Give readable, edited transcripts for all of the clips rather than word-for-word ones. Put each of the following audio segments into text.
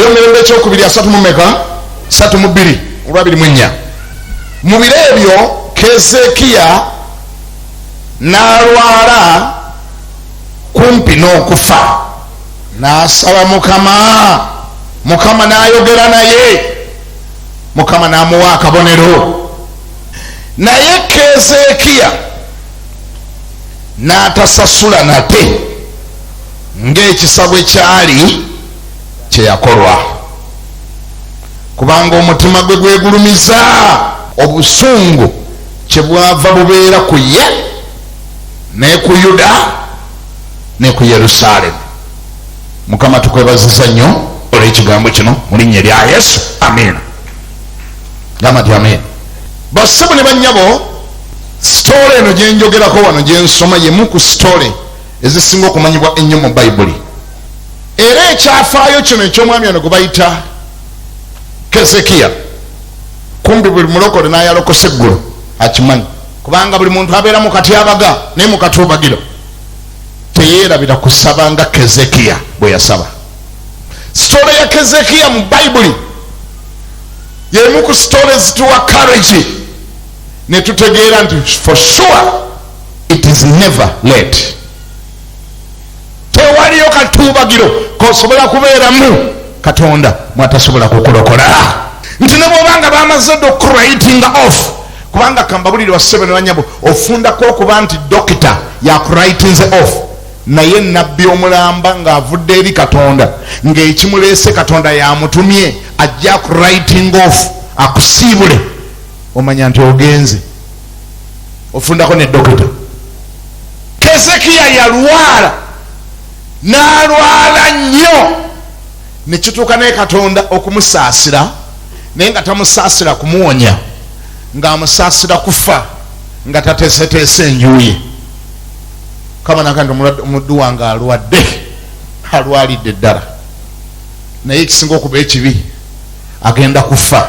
Ebyomumirembe ekyokubiri asatu mu meka, 32 olwa 24. Mu biro ebyo Kezekiya n'alwala kumpi n'okufa, n'asaba Mukama. Mukama n'ayogera naye, Mukama n'amuwa akabonero. Naye Kezekiya n'atasasula nate ng'ekisa bwe kyali kyeyakolwa, kubanga omutima gwe gwegulumiza. Obusungu kyebwava bubeera ku ye ne ku Yuda ne ku Yerusaalemu. Mukama, tukwebaziza nnyo olw'ekigambo kino mu linnya erya Yesu, amiina. Gamba nti amiina. Bassebo ne bannyabo, story eno gyenjogerako wano, gyensoma, yemu ku story ezisinga okumanyibwa ennyo mu Bayibuli. Era ekyafaayo kino eky'omwami ono gwe bayita Kezekiya, kumbi buli mulokole n'ayalokose eggulo akimanyi, kubanga buli muntu abeera mu katyabaga naye mu katuubagiro teyeerabira kusaba nga Kezekiya bwe yasaba. Story ya Kezekiya mu Bayibuli yemu ku story zituwa courage ne tutegeera nti for sure it is never late. Tewaliyo katuubagiro kosobola kubeeramu Katonda mwatasobola kukulokola, nti ne bwobanga bamaze dda okuwritinga off. Kubanga kambabulire, bassebo ne banyabo, ofundako okuba nti dokita yakuwritinze off, naye nabbi omulamba ng'avudde eri Katonda, ng'ekimuleese Katonda yamutumye, ajja akuwriting off akusiibule, omanya nti ogenze. Ofundako ne dokita. Kezekiya yalwala, n'alwala nnyo, nekituuka naye Katonda okumusaasira, naye nga tamusaasira kumuwonya, ng'amusaasira kufa nga tateeseteese enjuye. Kama naka nti omuddu wange alwadde, alwalidde ddala, naye ekisinga okuba ekibi, agenda kufa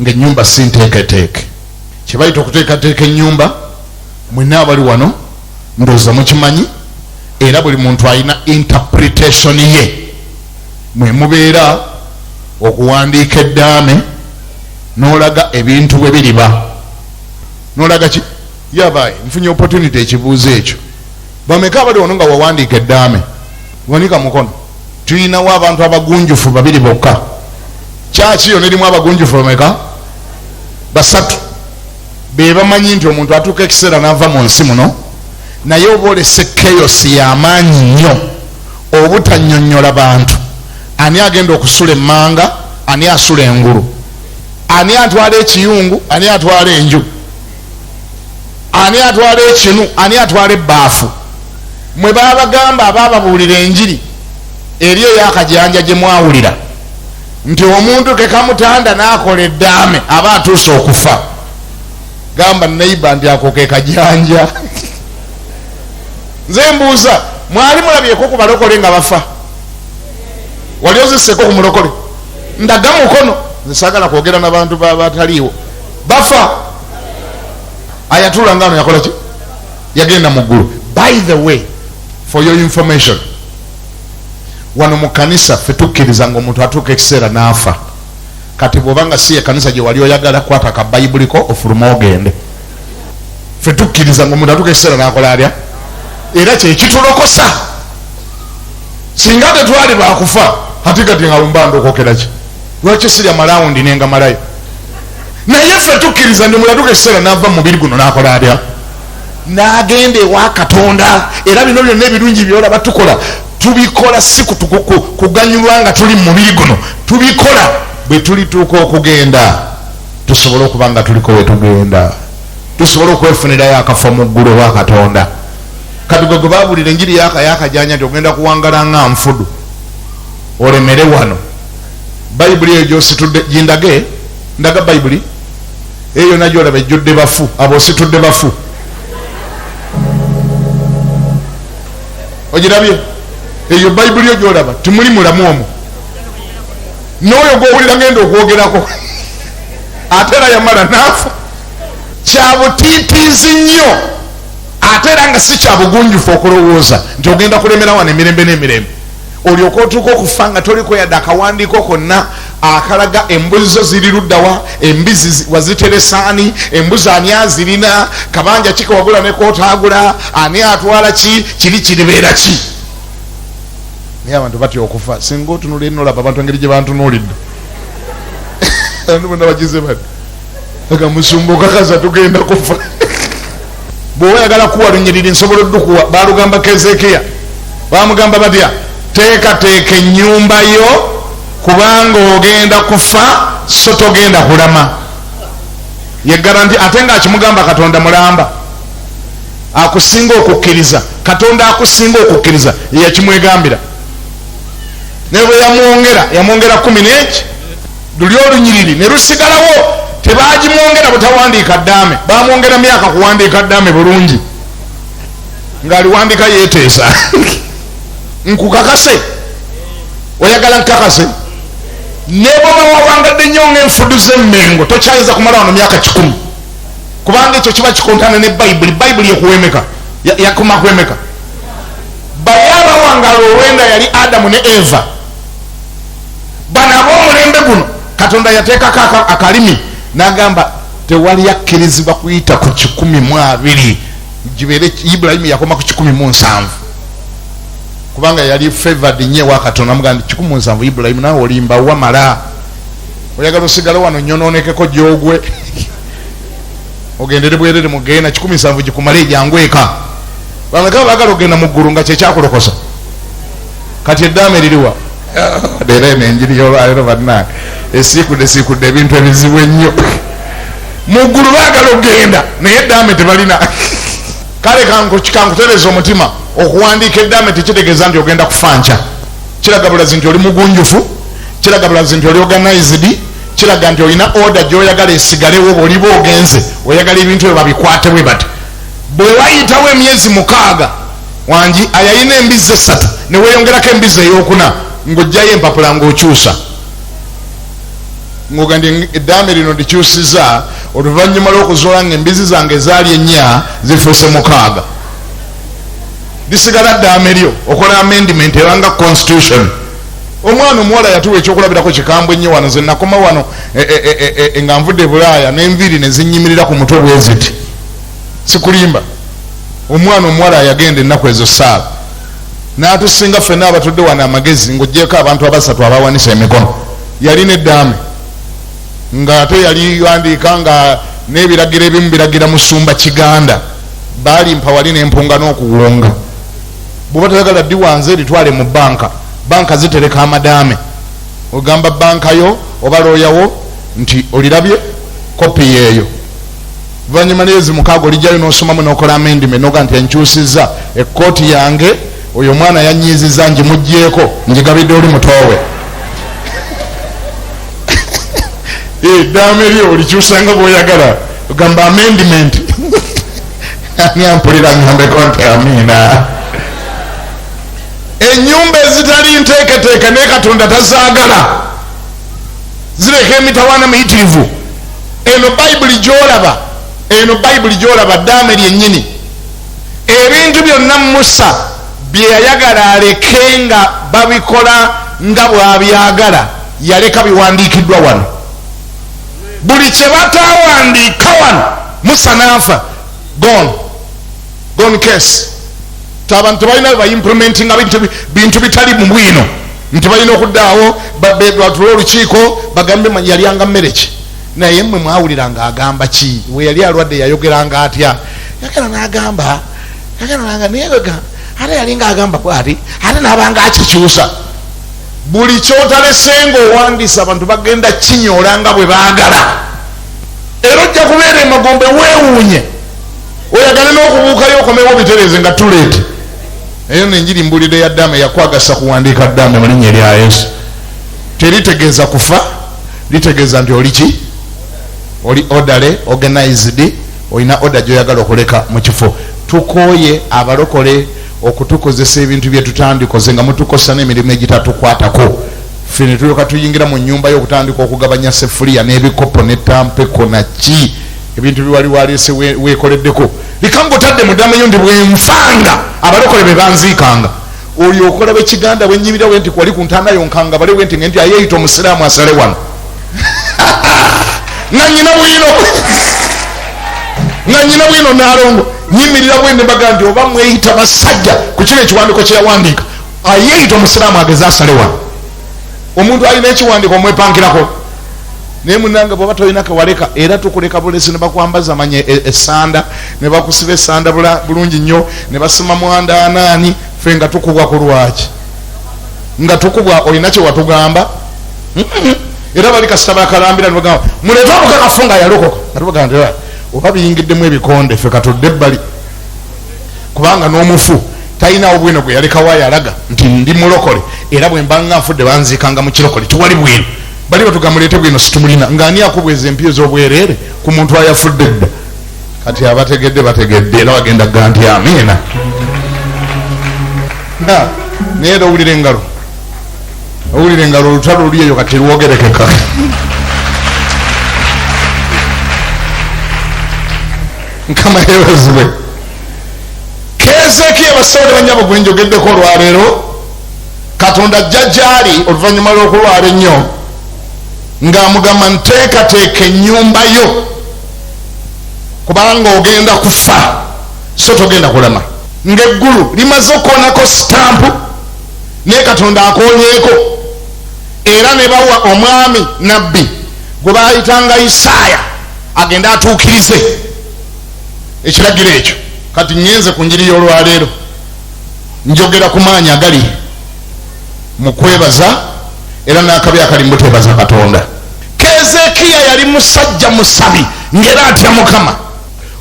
ng'ennyumba si nteeketeeke. Kyebayita okuteekateeka ennyumba, mwenna abali wano ndowooza mukimanyi, era buli muntu alina interpretation ye. Mwe mubeera okuwandiika eddaame n'olaga ebintu bwe biriba, n'olaga ki. Yabaye nfunye opportunity ekibuuzo ekyo: bameka abali wano nga wawandiika eddaame? Wanika mukono. Tulinawo abantu abagunjufu babiri bokka. Kyaki yona erimu abagunjufu bameka? Basatu. Be bamanyi nti omuntu atuuka ekiseera n'ava mu nsi muno, naye oba olese chaos y'amaanyi nnyo obutanyonyola bantu ani agenda okusula emmanga, ani asula engulu, ani atwala ekiyungu, ani atwala enju, ani atwala ekinu, ani atwala ebbaafu. Mwe babagamba abababuulira enjiri eri eyakajanja gye mwawulira nti omuntu kekamutanda n'akola eddaame aba atuuse okufa. Gamba neighbor nti ako ke kajanja. Nze mbuuza, mwali mulabyeko ku balokole nga bafa? Wali oziseko ku mulokole? Ndaga mukono. Nze saagala kwogera n'abantu bataliiwo. Bafa ayatula ngano yakola ki? Yagenda mu ggulu. By the way, for your information, wano mu kanisa ffe tukkiriza nga omuntu atuuka ekiseera n'afa. Kati bw'oba nga si ye kanisa gye wali oyagala, kwata ka Bayibuliko ofulume ogende. Ffe tukkiriza nga omuntu atuuka ekiseera n'akola atya, era kyekitulokosa. Singa tetwali bakufa, ate kati nga mba ndokokera ki? Lwaki sirya malawundi nengamalayo? Naye ffe tukkiriza ndi omuntu atuuka ekiseera n'ava mu mubiri guno n'akola atya? N'agenda ewa Katonda. Era bino byonna ebirungi byolaba tukola, tubikola si kuganyulwa nga tuli mu mubiri guno. Tubikola bwe tulituuka okugenda tusobole okuba nga tuliko we tugenda, tusobole okwefunirayo akafo mu ggulu ewa Katonda. Kati gwe gwe babuulira enjiri yakajanja nti ogenda kuwangala nga nfudu olemere wano, Bayibuli eyo gyositudde gindage. Ndaga Bayibuli eyo yonna gyolaba, ejjudde bafu. Abo ositudde bafu. Ogirabye eyo Bayibuli yo gyolaba? Timuli mulamu omwo. N'oyo gwowulira ngenda okwogerako ate era yamala naafa. Kyabutiitiizi nnyo, ate era nga si kyabugunjufu okulowooza nti ogenda kulemera wano emirembe n'emirembe. Olyoka otuuka okufa nga toliko yadde akawandiiko konna akalaga embuzi zo ziri luddawa, embizi waziteresaani, embuzi ani azirina, kabanja ki kewagula ne kotaagula, ani atwala ki, kiri kiribeera ki. Naye abantu batya okufa. Singa otunula eno olaba abantu engeri gye bantunuulidde, abantu bonna bagize bati aga musumba okakaza tugenda kufa. Bw'oba oyagala kuwa lunyiriri nsobola oddukuwa. Balugamba Kezekiya, bamugamba batya? Teekateeka ennyumba yo kubanga ogenda kufa, so togenda kulama. Ye garanti, ate ng'akimugamba Katonda mulamba akusinga okukkiriza. Katonda akusinga okukkiriza yeyakimwegambira. Naye bwe yamwongera, yamwongera kumi n'eki luli olunyiriri ne lusigalawo, tebagimwongera butawandiika ddaame, bamwongera myaka kuwandiika ddaame bulungi, ng'aliwandiika yeeteesa. Nkukakase, oyagala nkakase, ne bwoba wawangadde nnyo ng'enfudu z'emmengo tokyayinza kumala wano myaka 100, kubanga ekyo kiba kikontana ne Bayibuli. Bayibuli ekuwemeka, yakoma kwemeka. Bali abawangala olwenda yali Adamu ne Eva. Bano ab'omulembe guno Katonda yateekako akalimi n'agamba tewali akkirizibwa kuyita ku 120, gibeere Ibulayimu yakoma ku 170, kubanga yali favored nnyo ewa Katonda. Amugamba nti 170 Ibulayimu naawe olimba wamala, oyagala osigale wano nyonoonekeko gyogwe ogendere bwerere mugenda 170 gikumale ejangu eka. Bameka baagala okugenda mu ggulu nga kyekyakulokosa? Kati eddaame eririwa? Leero eno enjiri y'olwaleero bannange esiikudde siikudde ebintu ebizibu ennyo. Mu ggulu baagala okugenda naye eddaame tebalina. Kale kankutereza omutima, okuwandiika eddaame tekitegeeza nti ogenda kufa nkya. Kiraga bulazi nti oli mugunjufu, kiraga bulazi nti oli organized, kiraga nti olina order gy'oyagala esigalewo bw'oliba ogenze, oyagala ebintu ebyo babikwate bwe bati. Bwe wayitawo emyezi 6 wangi ayalina embizzi 3 ne weeyongerako embizzi ey'okuna, ng'oggyayo empapula ng'okyusa, ng'oga nti eddaame lino ndikyusiza oluvannyuma lw'okuzuula ng'embizzi zange ezaali 4 zifuuse 6. Lisigala ddaame lyo, okola amendment ebanga constitution. Omwana omuwala yatuwa ekyokulabirako kikambwe nnyo wano. Nze nakoma wano nga nvudde e Bulaaya n'enviiri ne zinnyimirira ku mutwe bwe ziti, sikulimba. Omwana omuwala yagenda ennaku ezo saala n'atusinga ffenna abatudde wano amagezi, ng'oggyeko abantu abasatu abawanisa emikono. Yalina eddaame ng'ate yali wandiika nga n'ebiragiro ebimu biragira musumba Kiganda, baalimpa wali n'empunga n'okuwunga. Bw'oba toyagala ddiwanze litwale mu banka, banka zitereka amadaame. Ogamba banka yo oba looyawo nti olirabye kopi yeeyo, oluvannyuma myezi 6 olijjayo n'osomamu n'okola amendment n'oga nti enkyusizza ekkooti yange, oyo omwana yanyiizizza ngimuggyeko ngigabidde oli mutoowe. Eddaame lyo olikyusa nga bw'oyagala, ogamba amendment. Ani ampulira ngambeko nti amiina? Ennyumba ezitali nteeketeeke naye Katonda tazaagala, zireka emitawaana miyitirivu. Eno Bayibuli gy'olaba, eno Bayibuli gy'olaba ddaame lyennyini. Ebintu byonna Musa bye yayagala aleke nga babikola nga bw'abyagala, yaleka biwandiikiddwa wano. Buli kye bataawandiika wano, Musa n'afa, gone, gone case. Abantu tebalina bwe bayimplementinga bintu bitali mu bwino nti balina okuddaawo batule olukiiko bagambe yalyanga mmere ki, naye mmwe mwawuliranga agamba ki, we yali alwadde yayogeranga atya, yagenda n'agamba, yagenda n'agamba, naye ate yalinga agamba bw'ati, ate n'abanga akikyusa. Buli ky'otalese ng'owandiisa abantu bagenda kinyoola nga bwe baagala, era ojja kubeera emagombe weewuunye, oyagale n'okubuukayo okomewo bitereeze nga tuleete. Eyo nenjiri mbulidde ya ddaame yakwagasa kuwandiika ddaame mu linnya erya Yesu. Teritegeeza kufa, litegeeza nti oli ki? Oli orderly, organized, olina order gy'oyagala okuleka mu kifo. Tukooye abalokole okutukozesa ebintu bye tutandikoze nga mutukosa n'emirimu egitatukwatako. Ffe ne tulyoka tuyingira mu nnyumba y'okutandika okugabanya sefuliya n'ebikopo ne tampeko na ki, ebintu byewali waleese weekoleddeko. Leka ng'otadde mu ddaame yo nti bwe nfanga abalokole be banziikanga. Olyoka olaba ekiganda bwe nnyimira bwe nti kwali ku ntaana yo nkangabale bwe nti nge nti ayeeyita omusiraamu asale wano. Nga nnyina bwino, nga nnyina bwino naalongo nyimirira bwe nti mbaga nti oba mweyita basajja ku kino ekiwandiiko kye yawandiika, ayeeyita omusiraamu ageze asale wano. Omuntu alina ekiwandiiko omwepankirako, naye munange bw'oba tolina kewaleka era tukuleka bulesi ne bakwambaza manye essanda ne bakusiba essanda bulungi nnyo ne basima mwanda anaani, ffe nga tukubwa ku lwaki? Nga tukubwa olina kye watugamba? Era bali kasita bakalambira ne bagamba muleete omukakafu nga yalokoka, nga tubagamba nti oba biyingiddemu ebikonde ffe katudde ebbali, kubanga n'omufu talinawo bwino gwe yalekawo ayalaga nti ndi mulokole, era bwe mba nga nfudde banziikanga mu kirokole, tewali bwino. Bali batuga muleete bwino situmulina, ng'ani akubweza empiyo z'obwereere ku muntu ayafudde dda? Kati abategedde bategedde era bagenda ga nti amiina. Naye era owulira engalo, owulira engalo, olutalo luli eyo kati lwogerekeka. Mukama yeebazibwe. Keezeekiya bassebo ne bannyabo gwe njogeddeko olwaleero, Katonda ajja gy'ali oluvannyuma lw'okulwala ennyo ng'amugamba nteekateeka ennyumba yo kubanga ogenda kufa so togenda kulama. Ng'eggulu limaze okukoonako sitampu naye Katonda akoonyeeko, era ne bawa omwami nabbi gwe baayitanga Isaaya agende atuukirize ekiragiro ekyo. Kati ŋŋenze ku njiri y'olwaleero, njogera ku maanyi agali mu kwebaza era n'akabi akali mu buteebaza Katonda. Keezeekiya yali musajja musabi ng'era atya Mukama.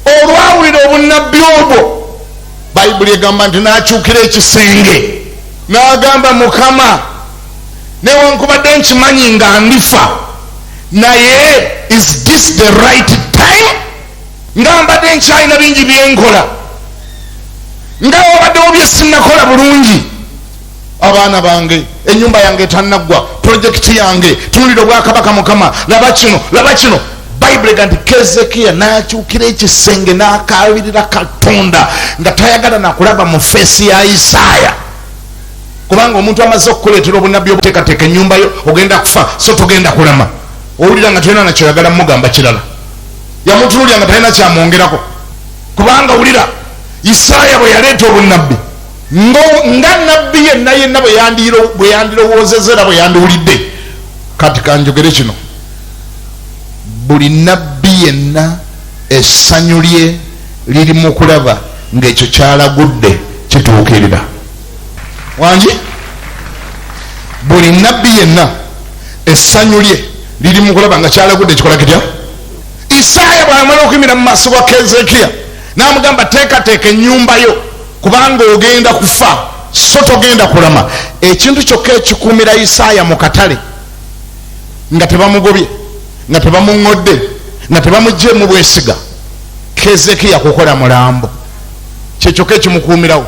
Olwawulira obunnabbi obwo, Bayibuli egamba nti n'akyukira ekisenge n'agamba, Mukama, newankubadde nkimanyi nga ndifa, naye is this the right time? Nga mbadde nkyalina bingi byenkola, nga wabaddewo bye sinnakola bulungi, abaana bange, ennyumba yange etannaggwa, pulojekiti yange, tunulira obwakabaka Mukama, laba kino, laba kino. Bayibuli ega nti Keezeekiya n'akyukira ekisenge n'akaabirira Katonda nga tayagala na kulaba mu feesi ya Isaaya, kubanga omuntu amaze okukuleetera obunnabbi obuteekateeka ennyumba yo, ogenda kufa so togenda kulama. Owulira nga tolina nakyoyagala mugamba kirala. Yamutunuulira nga talina kyamwongerako, kubanga wulira Isaaya bwe yaleeta obunnabbi nga nabbi yenna yenna bwe yandirowoozezza era bwe yandiwulidde. Kati kanjogere kino, buli nabbi yenna essanyu lye liri mu kulaba ng'ekyo kyalagudde kituukirira. Wangi, buli nabbi yenna essanyu lye liri mu kulaba nga kyalagudde kikola kitya. Isaaya bw'amala okuyimira mu maaso ga Keezeekiya n'amugamba teekateeka ennyumba yo kubanga ogenda kufa so togenda kulama. Ekintu kyokka ekikuumira Isaaya mu katale nga tebamugobye, nga tebamuŋŋodde, nga tebamuggyeemu bwesiga, Keezeekiya kukola mulambo, kye kyokka ekimukuumirawo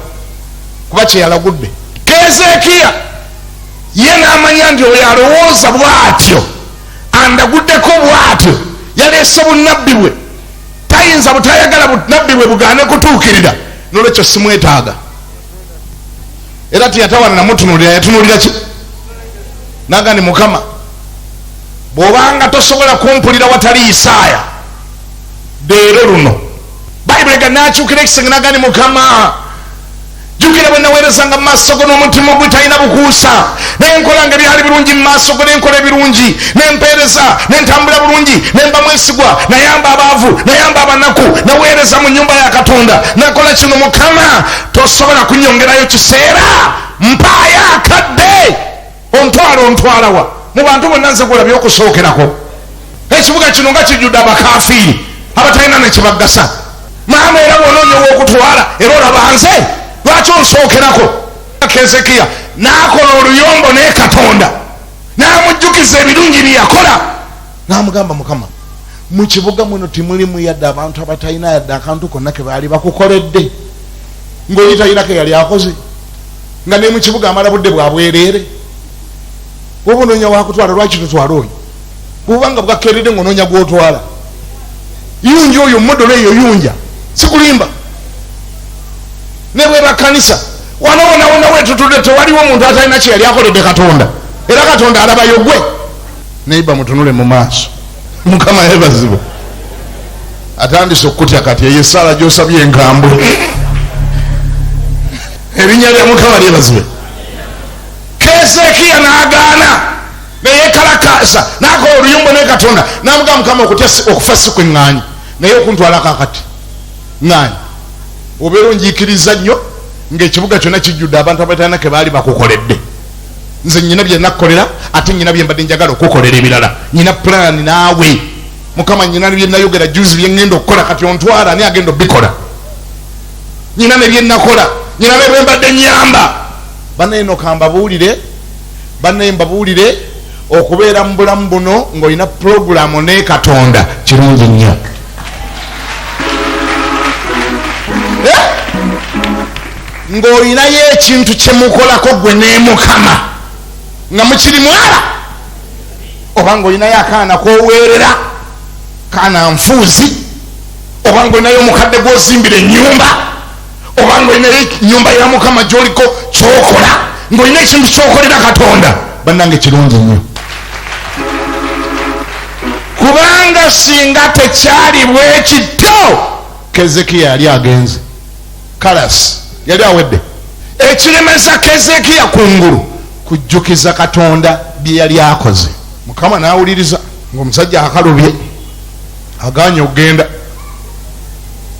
kuba kye yalagudde. Keezeekiya ye n'amanya nti oyo alowooza bw'atyo andaguddeko bw'atyo, yaleese bunnabbi bwe, tayinza butayagala bunnabbi bwe bugaane kutuukirira, n'olwekyo simwetaaga. Era teyatawana namutunuulira, yatunuulira ki? N'agamba nti Mukama, bw'obanga tosobola kumpulira watali Isaaya leero luno. Bayibuli ega n'akyukira ekisenge n'agamba nti Mukama, jjukira bwe naweerezanga mu maaso go n'omutima ogutalina bukuusa, ne nkolanga ebyali birungi mu maaso go, ne nkola ebirungi, ne mpeereza, ne ntambula bulungi, ne mba mwesigwa, nayamba abaavu, nayamba abanaku, naweereza mu nnyumba ya Katonda, nakola kino. Mukama, tosobola kunyongerayo kiseera? Mpaayo akadde. Ontwala, ontwala wa? Mu bantu bonna nze gwolabye okusookerako. Ekibuga kino nga kijjudde abakafiiri abatalina ne kibagasa. Maama, era bw'onoonya ow'okutwala era olaba nze, lwaki onsookerako? Keezeekiya n'akola oluyombo ne Katonda, n'amujjukiza ebirungi bye yakola, n'amugamba, Mukama, mu kibuga muno timulimu yadde abantu abatalina yadde akantu konna ke baali bakukoledde, ng'oli talina ke yali akoze, nga ne mu kibuga amala budde bwa bwereere. Bw'oba onoonya wakutwala, lwaki totwala oyo? Bw'oba nga bwakkeredde ng'onoonya gw'otwala, yunja oyo modolo eyo, yunja, sikulimba. Ne bweba kkanisa, Wano wona wona wetutudde tewaliwo muntu atalina kye yali akoledde Katonda, era Katonda alabayo gwe. Neiba mutunule mu maaso. Mukama yebazibwe. Atandise okukutya kati, eyo esaala gyosabye enkambwe. Erinnya lya Mukama lyebazibwe. Kezekiya n'agaana, neyekalakasa, n'akola oluyumbo ne Katonda, n'amugamba, Mukama, okutya okufa si kweŋŋaanyi, naye okuntwalako akati ŋŋaanyi. Obeera onjiikiriza nnyo ng'ekibuga kyonna kijjudde abantu abatalina ke baali bakukoledde. Nze nyina bye nakkolera, ate nyina bye mbadde njagala okukolera ebirala. Nyina pulaani naawe Mukama, nyina ne bye nayogera juzi bye ŋŋenda okukola, kati ontwala ani agenda obikola? Nyina ne bye nakola, nyina ne bye mbadde nyamba. Bannaye kambabuulire, bannaye mbabuulire, okubeera mu bulamu buno ng'olina pulogulaamu ne Katonda kirungi nnyo. Ng'olinayo ekintu kyemukolako gwe ne Mukama nga mukiri mwala, oba ng'olinayo akaana k'oweerera, kaana nfuuzi, oba ng'olinayo omukadde gw'ozimbira ennyumba, oba ng'olinayo ennyumba ya Mukama gy'oliko kyokola, ng'olina ekintu kyokolera Katonda. Bannange, kirungi nnyo, kubanga singa tekyali bwe kityo, Kezekiya yali agenze kalasi, yali awedde. Ekiremesa Kezekiya kungulu kujjukiza Katonda bye yali akoze. Mukama n'awuliriza ng'omusajja akalubye, aganye okugenda.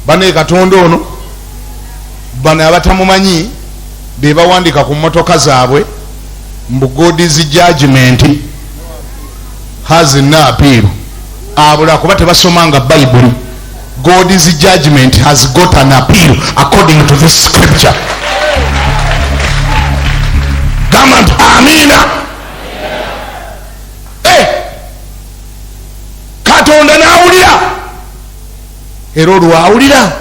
Bane Katonda ono, bano abatamumanyi be bawandika ku mmotoka zaabwe mbu God's judgment has no appeal. Abula kuba tebasomanga Bayibuli. God's judgment has got an appeal according to this scripture. Gamba nti amiina. Eh! Katonda n'awulira, era olwawulira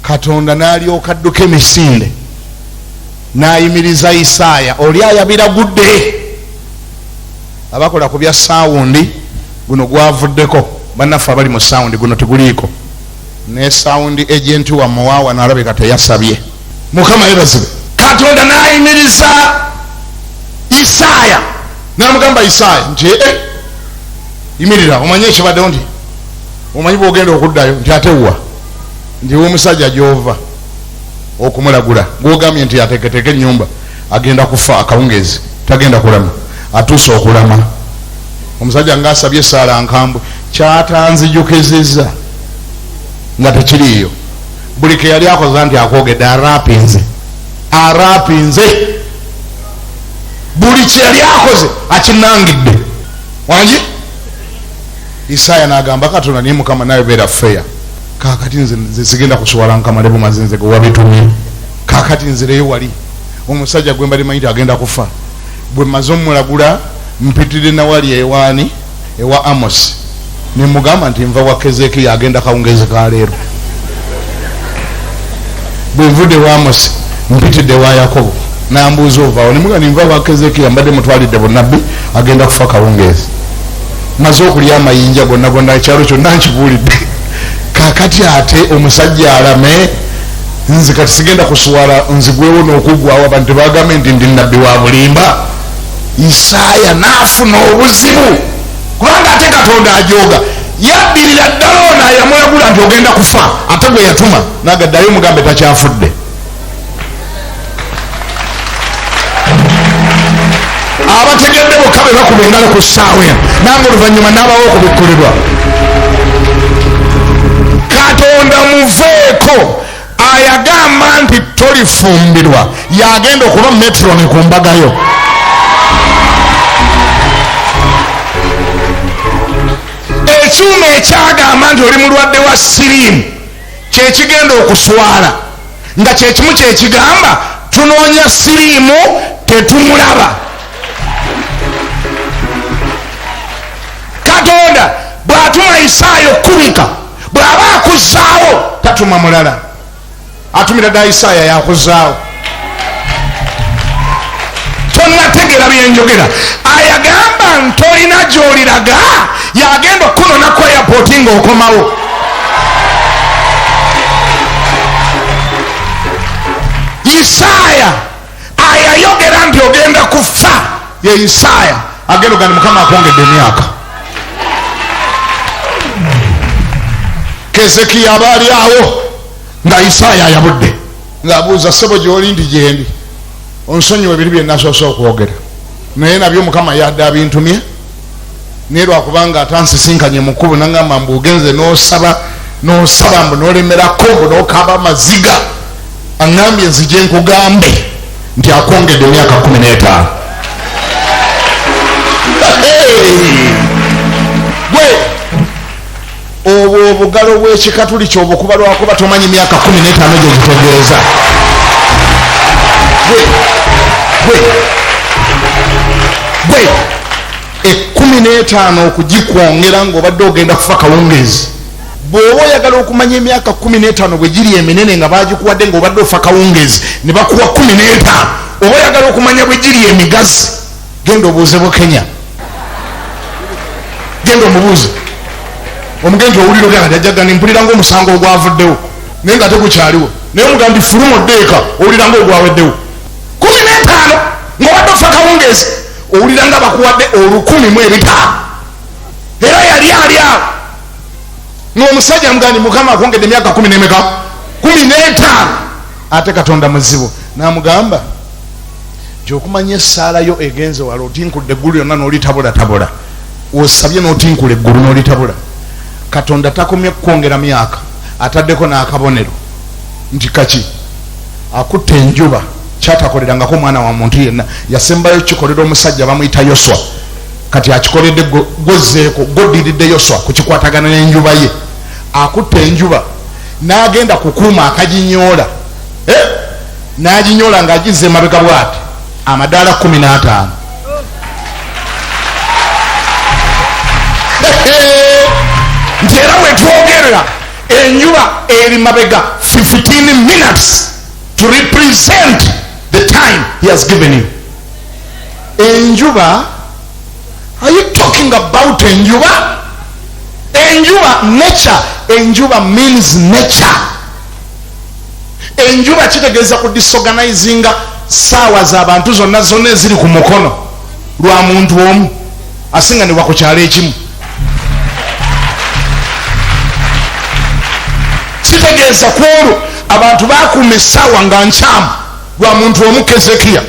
Katonda n'alyoka adduka emisinde n'ayimiriza Isaaya oli ayabiragudde. Abakola ku bya sound, guno gwavuddeko. Bannaffe abali mu sound, guno teguliiko. Ne sound agent wammwe waawano alabika teyasabye. Mukama yebazibe. Katonda n'ayimiriza Isaaya n'amugamba Isaaya nti, ee, yimirira, omanye ekibaddewo, nti omanyi bwogenda okuddayo, nti ate wa, nti omusajja gyova okumulagula gwogambye nti ateeketeeke ennyumba agenda kufa akawungeezi, tagenda kulama, atuuse okulama. Omusajja ngaasabye esaala nkambwe, kyatanzijukizizza nga tekiriiyo. Buli ke yali akoza nti akwogedde, arapinze, arapinze buli kyeyali akoze, akinangidde wangi. Isaaya n'agamba Katonda, naye Mukama, naye beera feya, kakati nze sigenda kuswala nkamale bumazi, nze gwe wabitumye. Kakati nzireyo wali omusajja gwe mbali manyi nti agenda kufa, bwe maze omulagula, mpitire nawali ewaani, ewa Amos, nemugamba nti nva wa Kezekiya, agenda kawungezi ka leero. Bwe nvudde wa Amos, mpitidde wa Yakobo, nambuuza ovaawo, nemuga ninva wa Kezekiya, mbadde mutwalidde bunabbi, agenda kufa kawungeezi, maze okulya amayinja gonna gonna, ekyalo kyonna nkibuulidde. Kakati ate omusajja alame, nze kati sigenda kuswala, nzigwewo n'okuggwawo, abantu tebagambe nti ndi nabbi wa bulimba. Isaaya n'afuna obuzibu, kubanga ate Katonda ajooga, yaddirira ddala ono ayamulagula nti ogenda kufa, ate gwe yatuma nagaddayo mugambe takyafudde. Abategedde bokka be bakuba engalo ku ssaawa eno, nange oluvannyuma n'abawo okubikkulirwa. Katonda muveeko, ayagamba nti tolifumbirwa, yagenda okuba metroni ku mbagayo. Ekyuma ekyagamba nti oli mulwadde wa siriimu kyekigenda okuswala, nga kyekimu kyekigamba tunoonya siriimu tetumulaba. Katonda bw'atuma Isaaya okukubika, bw'aba akuzaawo tatuma mulala, atumira dda Isaaya yakuzaawo. Tonategera byenjogera. Ayagamba ntolina gyoliraga, yagenda okukunona ku airport ng'okomawo. Isaaya ayayogera nti ogenda kufa, ye Isaaya agenda ogandi Mukama akwongedde emyaka. Kezekiya aba ali awo nga Isaaya ayabudde, ng'abuuza, ssebo gy'oli? Nti gyendi, onsonyiwa ebiri bye nasoose okwogera, naye nabyo Mukama yadde abintumye, naye lwakubanga atansisinkanye mu kkubo nangamba mbu ogenze n'osaba n'osaba mbu n'olemerako mbu n'okaaba amaziga, aŋŋambye nzije nkugambe nti akwongedde emyaka 15. Gwe obwo obugalo bw'ekikatuli kyobukuba lwakuba tomanyi myaka 15 gye gitegeeza. Gwe gwe gwe 15 okugikwongera ng'obadde ogenda kufa kawungeezi. Bw'oba oyagala okumanya emyaka 15 bwe giri eminene nga bagikuwadde ng'obadde ofa kawungeezi ne bakuwa 15, oba oyagala okumanya bwe giri emigazi, genda obuuze Bukenya, genda omubuuze omugenzi owulira otya? Kati ajjaga nimpulira ngaomusango ogwavuddewo naye nga tegukyaliwo, naye omuga nti fuluma oddeeka, owulira nga ogwaweddewo. 15 ng'obadde ofa kawungeezi, owulira nga bakuwadde 1005. Era yali ali awo ng'omusajja amugamba nti Mukama akwongedde emyaka kumi n'emeka? 15. Ate Katonda muzibu, n'amugamba nti okumanya essaala yo egenze wala, otinkudde eggulu lyonna n'olitabulatabula, osabye n'otinkula eggulu n'olitabula. Katonda takomye kukwongera myaka, ataddeko n'akabonero nti kaki akutta enjuba, kyatakolerangako omwana wa muntu yenna, yasembayo kikolera omusajja bamuyita Yoswa. Kati akikoledde gwozeeko, gwoddiridde Yoswa kukikwatagana n'enjuba ye. Akutta enjuba n'agenda kukuuma akaginyoola, eh? N'aginyoola ng'agizza emabega bwati amadaala 15. Nti era wetwogerera enjuba eri mabega 15 minutes to represent the time he has given you. Enjuba, are you talking about enjuba? Enjuba nature, enjuba means nature. Enjuba kitegeeza ku disorganizinga saawa z'abantu zonna zonna eziri ku mukono lwa muntu omu asinganibwa ku kyalo ekimu. Kitegeeza ku olwo abantu bakuuma essaawa nga nkyamu lwa muntu omu, Kezekiya.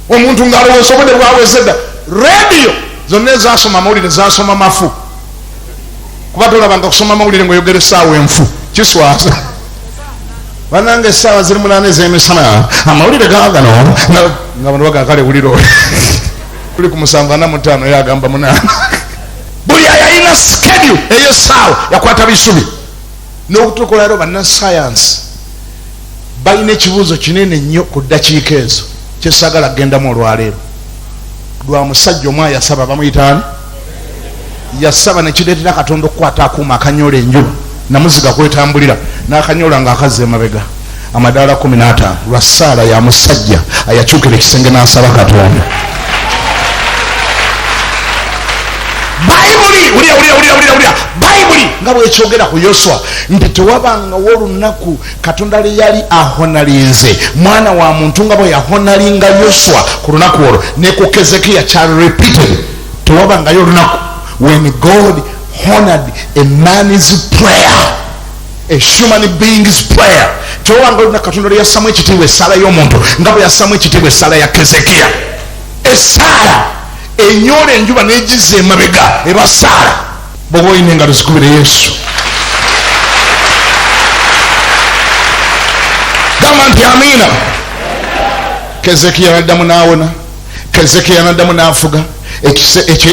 Omuntu ng'alowooza obudde bwaweze dda. Rediyo zonna ezasoma amawulire zasoma mafu, kuba tolabanga kusoma amawulire ngaoyogera essaawa enfu, kiswaza. Banange, essaawa ziri 8 ez'emisana, amawulire gagano nga bantu bagaa kale wulira oli tuli ku 7:45, yagamba 8. Buli ayalina schedule ey'essaawa yakwata bisubi. N'okutuuka olwaliro, bannasayansi balina ekibuuzo kinene nnyo ku ddakiika ezo kyesagala kugendamu olwaleero. Lwa musajja omu ayasaba, bamuyitaani, yasaba nekireetera Katonda okukwata akuuma akanyola enjuba namuziga kwetambulira n'akanyola ng'akazza emabega amadaala 15, lwa ssaala ya musajja ayakyukira ekisenge n'asaba Katonda. Bayibuli, wulira, wulira, wulira, wulira, wulira Bayibuli nga bwekyogera ku Yoswa nti tewabangawo olunaku Katonda lye yali ahonalinze mwana wa muntu nga bwe yahonalinga Yoswa ku lunaku olwo. Ne ku Kezekiya kyali repeated, tewabangayo olunaku when God honored a man's prayer, a human being's prayer. Tewabanga olunaku Katonda lwe yassamu ekitiibwa essaala y'omuntu nga bwe yassamu ekitiibwa essaala ya Kezekiya. Essaala enyoola enjuba n'egizza emabega eba saala. Bwoba olina engalo, zikubire Yesu, gamba nti amiina. Kezekiya naddamu n'awona, Kezekiya naddamu n'afuga,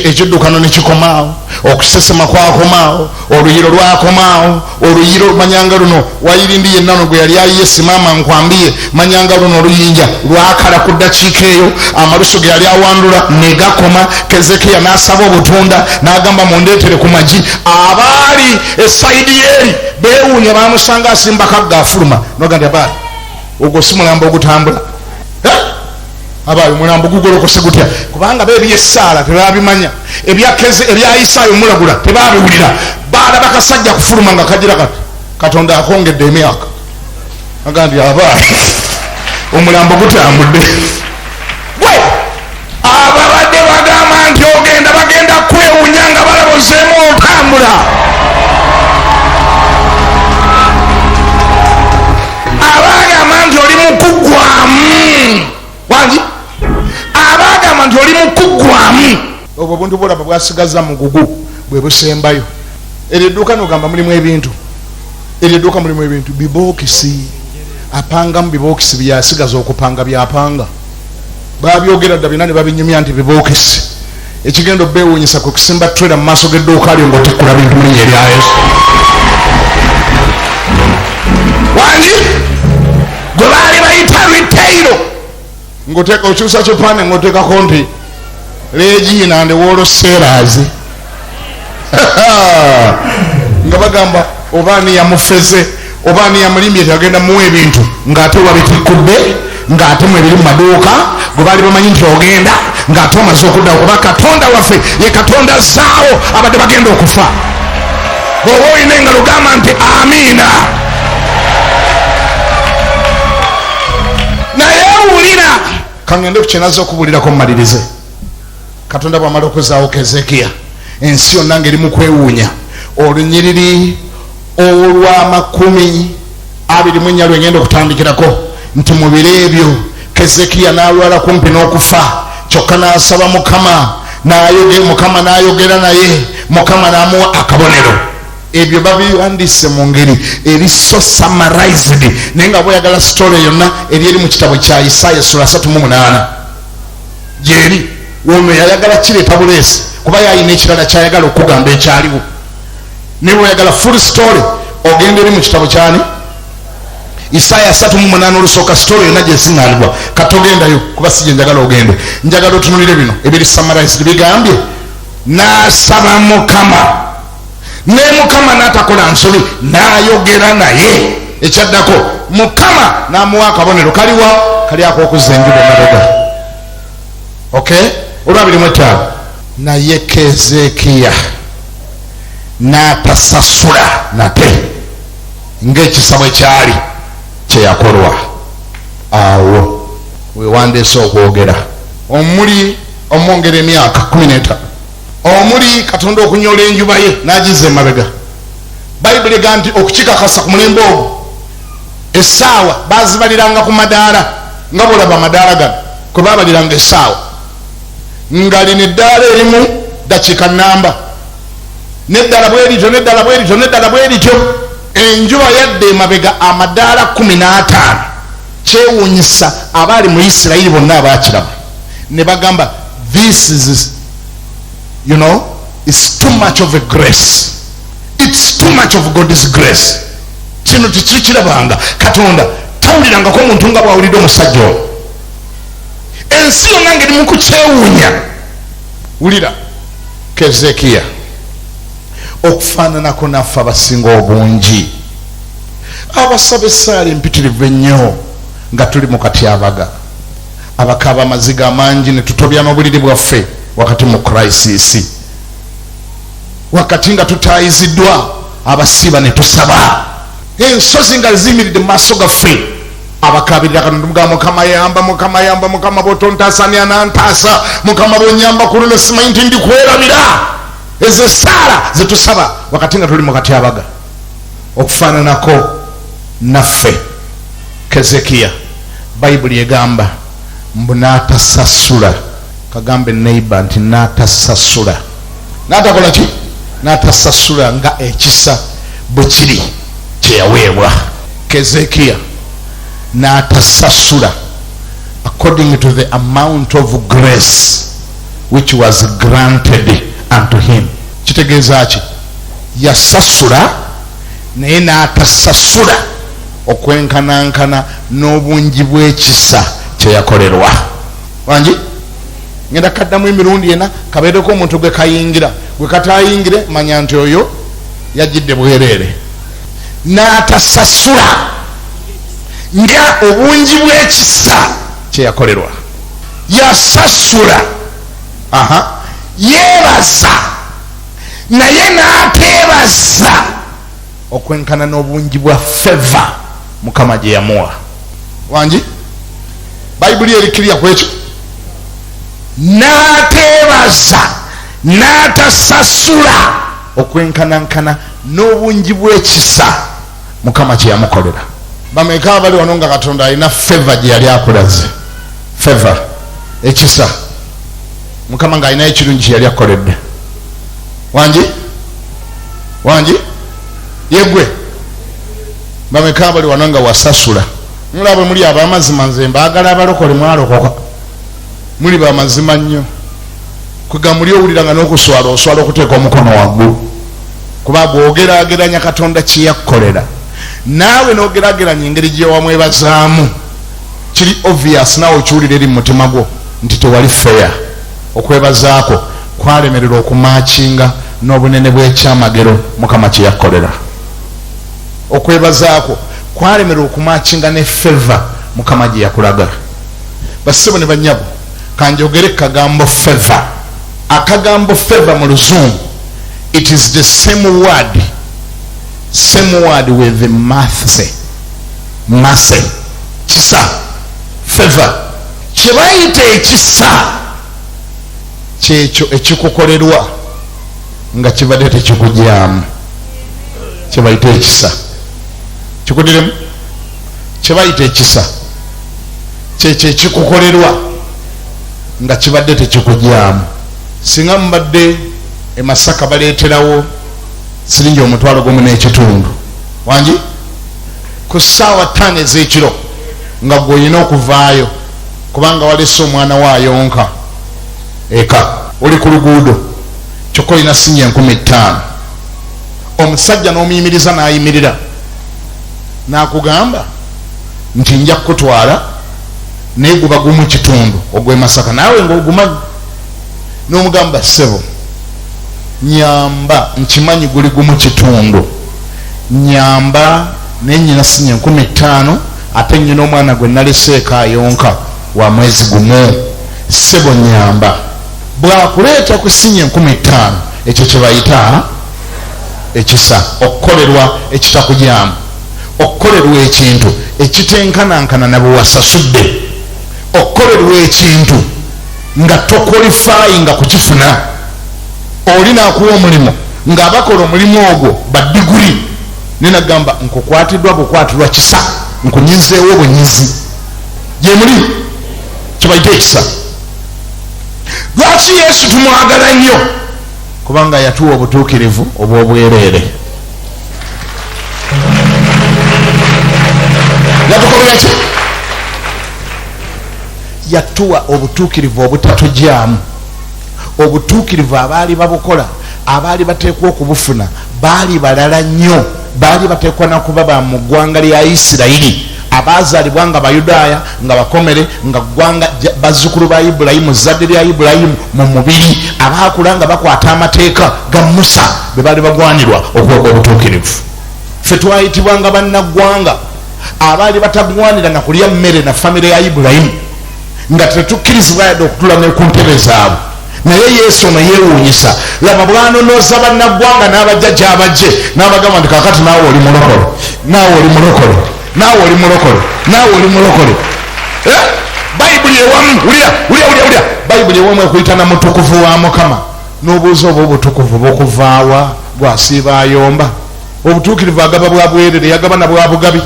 ekiddukano nekikomaawo, okusesema kwakomaawo, oluyiro lwakomaawo. Oluyiro manyanga luno wayirindi yennano gwe yali ayiye simama nkwambiye, manyanga luno oluyinja lwakala ku ddakiika eyo, amalusu ge yali awandula negakoma. Kezekiya n'asaba obutunda n'agamba mundeetere ku magi. Abaali esayidi yeeri beewuunya, bamusanga asimba kagga afuluma, noga nti abaali ogwo si mulambo ogutambula, abaayo omulambo gugolokose gutya? Kubanga be ebyessaala tebabimanya, ebya Isaayo mulagula tebabiwulira, baalaba kasajja kufuluma nga kagira kati Katonda akwongedde emyaka. Aga nti aba omulambo gutambudde. Gwe ababadde bagamba nti ogenda, bagenda kwewunya nga balaba ozeemu otambula. Abagamba nti oli mukuggwamu, wangi, abagamba nti oli mukuggwamu, obwo obuntu bwolaba bwasigaza mugugu bwe busembayo. Eryo edduuka nogamba mulimu ebintu, eryo edduuka mulimu ebintu bibokisi, apangamu bibokisi byasigaza okupanga byapanga. Babyogera dda byonna ne babinyumya nti bibokisi. Ekigenda obeewuunyisa kwe kusimba trailer mu maaso g'edduuka lyo ng'otikkula bintu mu linnya erya Yesu. Wangi gwe baali bayita retail, ng'oteeka okyusa kipande ng'oteekako nti Regina and wholesalers, nga bagamba oba ani yamufeze oba ani yamulimbye tagenda muwa ebintu, ng'ate wabitikkudde, ng'ate mu ebiri mu maduuka gwe baali bamanyi nti ogenda, ng'ate omaze okuddawo. Kuba Katonda waffe ye Katonda zaawo abadde bagenda okufa. Bw'oba olina engalo gamba nti amiina. Naye wulira, kangende ku kyenaza okubulirako mmalirize. Katonda bwamala okuzaawo Kezekiya, ensi yonna ng'eri mu kwewuunya, olunyiriri olwa 24 lwengenda okutandikirako nti mu biro ebyo Kezekiya n'alwala kumpi n'okufa, kyokka n'asaba Mukama, Mukama n'ayogera naye, Mukama n'amuwa akabonero. Ebyo babiwandiise mu ngeri eri so summarized, naye nga bweyagala story yonna eri eri mu kitabo kya Isaaya sura 38 gyeri. Ono yayagala kireeta buleesi kuba yayina ekirala kyayagala okugamba ekyaliwo, naye bweyagala full story ogenda eri mu kitabo kyani? Isaaya 38 olusooka, story yonna gyesiŋŋanibwa. Katogendayo kuba si gye njagala ogende, njagala otunulire bino ebiri summarized. Bigambye n'asaba Mukama, ne Mukama n'atakola nsobi, n'ayogera naye. Ekyaddako, Mukama n'amuwa akabonero. Kaliwa? Kali ak'okuzza enjuba emabega. Okay, olwa 25: naye Kezekiya n'atasasula nate ng'ekisa bwe kyali kyeyakolwa. Awo wewandeese okwogera omuli omwongera emyaka 15, omuli Katonda okunyola enjuba ye n'agiza emabega. Bayibuli ega nti okukikakasa ku mulembe ogwo essaawa bazibaliranga ku madaala, nga bwolaba amadaala gano kwe babaliranga essaawa, nga lino eddaala erimu dakiika namba, neddala bwerityo, neddala bwerityo, neddala bwerityo. Enjuba yadda emabega amadaala 15. Kyewuunyisa abaali mu Isirayiri bonna abakiraba ne bagamba, "This is it's too much of a grace, it's too much of God's grace. Kino tekikirabanga, Katonda tawulirangako omuntu nga bwawulidde omusajja ono." Ensi yonna ngeri mu kukyewuunya. Wulira, Kezekiya okufaananako naffe abasinga obungi abasaba essaala empitirivu ennyo nga tuli mu katyabaga, abakaaba amaziga amangi ne tutobya n'obuliri bwaffe wakati mu crisis, wakati nga tutayiziddwa, abasiiba ne tusaba, ensozi nga ziyimiridde mu maaso gaffe, abakabirira Katonda mugamba, "Mukama yamba, Mukama yamba, Mukama bwotontaasa nantaasa, Mukama bwonyamba ku luno simanyi nti ndikwerabira." Ezo essaala zetusaba wakati nga tuli mu katyabaga. Okufaananako naffe, Kezekiya Bayibuli egamba mbu n'atasasula. Kagambe neighbor nti n'atasasula, n'atakola ki? N'atasasula nga ekisa bwe kiri kyeyaweebwa. Kezekiya n'atasasula according to the amount of grace which was granted unto him. Kitegeeza ki? Yasasula naye n'atasasula okwenkanankana n'obungi bw'ekisa kyeyakolerwa. Wangi, ngenda kaddamu emirundi ena, kabeereko omuntu gwe kayingira, gwe katayingire manya nti oyo yajjidde bwereere. N'atasasula nga obungi bw'ekisa kyeyakolerwa. Yasasula, aha, yeebaza naye n'ateebaza okwenkana n'obungi bwa favor. Mukama gye yamuwa. Wangi, Bayibuli erikirya ku ekyo. N'ateebaza n'atasasula okwenkanankana n'obungi bw'ekisa Mukama kye yamukolera. Bameka abali wano nga Katonda alina favor gye yali akulaze? Favor, ekisa, Mukama ng'alinayo ekirungi kye yali akukoledde. Wangi, wangi, yegwe. Bameka abali wano nga wasasula? Mulaba bwe muli ab'amazima. Nze mbaagala abalokole, mwalokoka, muli bamazima nnyo. Kwega muli owulira nga n'okuswala oswala okuteeka omukono waggulu, kuba bw'ogeraageranya Katonda kye yakkolera naawe n'ogeraageranya engeri gye wamwebazaamu, kiri obvious, naawe okiwulira eri mu mutima gwo nti tewali fair. Okwebazaako kwalemererwa okumatchinga n'obunene bw'ekyamagero Mukama kye yakkolera. Okwebazaako kwalemererwa okumatchinga ne favor Mukama gye yakulaga. Bassebo ne bannyabo, kanjogere kagambo favor. Akagambo favor mu Luzungu, it is the same word, same word with the mercy. Mercy, kisa. Favor kye bayita ekisa, kyekyo ekikukolerwa nga kibadde tekikugyamu, kye bayita ekisa. Kikudiremu, kye bayita ekisa kyekyo ekikukolerwa nga kibadde tekikugyamu. Singa mubadde e Masaka, baleeterawo siringi 1,500, wangi, ku ssaawa 5 ez'ekiro, nga gwe olina okuvaayo kubanga walese omwana we ayonka eka, oli ku luguudo, kyokka olina sinya 5000. Omusajja n'omuyimiriza, n'ayimirira n'akugamba nti, "Nja kukutwala, naye guba 1.5 ogw'e Masaka." Naawe ng'ogumanyi, n'omugamba, "Ssebo, nyamba, nkimanyi guli 1.5, nyamba, naye nyina sinya 5000, ate nyina omwana gwe naleseeko ayonka wa mwezi 1, ssebo nyamba." Bwakuleeta ku sinya 5000, ekyo kye bayita ekisa, okukolerwa ekitakugyamu, okukolerwa ekintu ekitenkanankana na bwe wasasudde, okukolerwa ekintu nga toqualifyinga kukifuna. Oli nakuwa omulimu ng'abakola omulimu ogwo badiguri, nenagamba, "Nkukwatiddwa bukwatirwa kisa, nkunyizeewo bunyizi." Gyemuli, kyebayita ekisa. Lwaki Yesu tumwagala nnyo? Kubanga yatuwa obutuukirivu obw'obwereere. Yatukolera ki? Yatuwa obutuukirivu obutatugyamu. Obutuukirivu abaali babukola, abaali bateekwa okubufuna baali balala nnyo, baali bateekwa nakuba ba mu ggwanga lya Isirayiri, abazaalibwa nga Bayudaaya, nga bakomere, nga ggwanga, bazzukulu ba Ibulayimu, zadde lya Ibulayimu mu mubiri, abaakula nga bakwata amateeka ga Musa, be baali bagwanirwa okuwebwa obutuukirivu. Ffe twayitibwanga bannaggwanga abaali batagwanira na kulya mmere na famire ya Ibulayimu, nga tetukkirizibwa yadde okutula ne ku ntebe zaabwe. Naye Yesu ono yeewuunyisa. Laba bwanonoza bannaggwanga n'abajja gyabajje, n'abagamba nti, "Kakati naawe oli mulokole, naawe oli mulokole, naawe oli mulokole, naawe oli mulokole." Eh? Bayibuli ewamu, wulira, wulira, wulira, wulira, Bayibuli ewamu ekuyita na mutukuvu wa Mukama. N'obuuza, oba obutukuvu bukuvaawa gwasiiba ayomba? Obutuukirivu agaba bwa bwerere, yagaba na bwa bugabi.